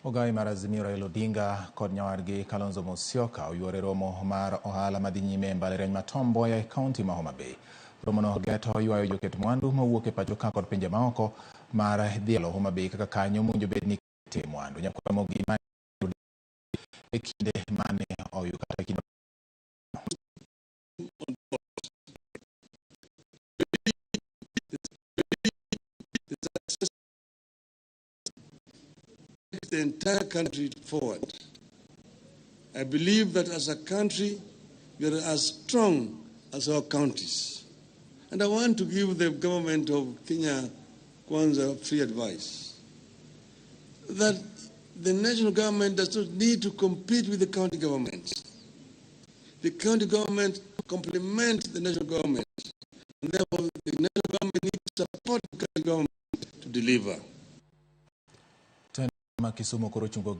Ogai mar Azimio Raila Odinga kod nyawadgi Kalonzo Musyoka oyuore romo mar ohala madhi nyime e mbalariany ma Tom Mboya e kaunti ma Homa Bay. Romono geto ywayo joket mwandu mawuok e pacho ka kod pinje maoko mar dhialo Homa Bay kaka kanyo mowinjo bed ni kete mwandu. Nyakwar Ramogi ma e kinde mane oyud kata kinde The entire country forward. I believe that as a country, we are as strong as our counties. And I want to give the government of Kenya Kwanza free advice that the national government does not need to compete with the county governments. The county government complement the national government. And therefore, the national government needs to support the county government to deliver. Ma Kisumu koro chungo.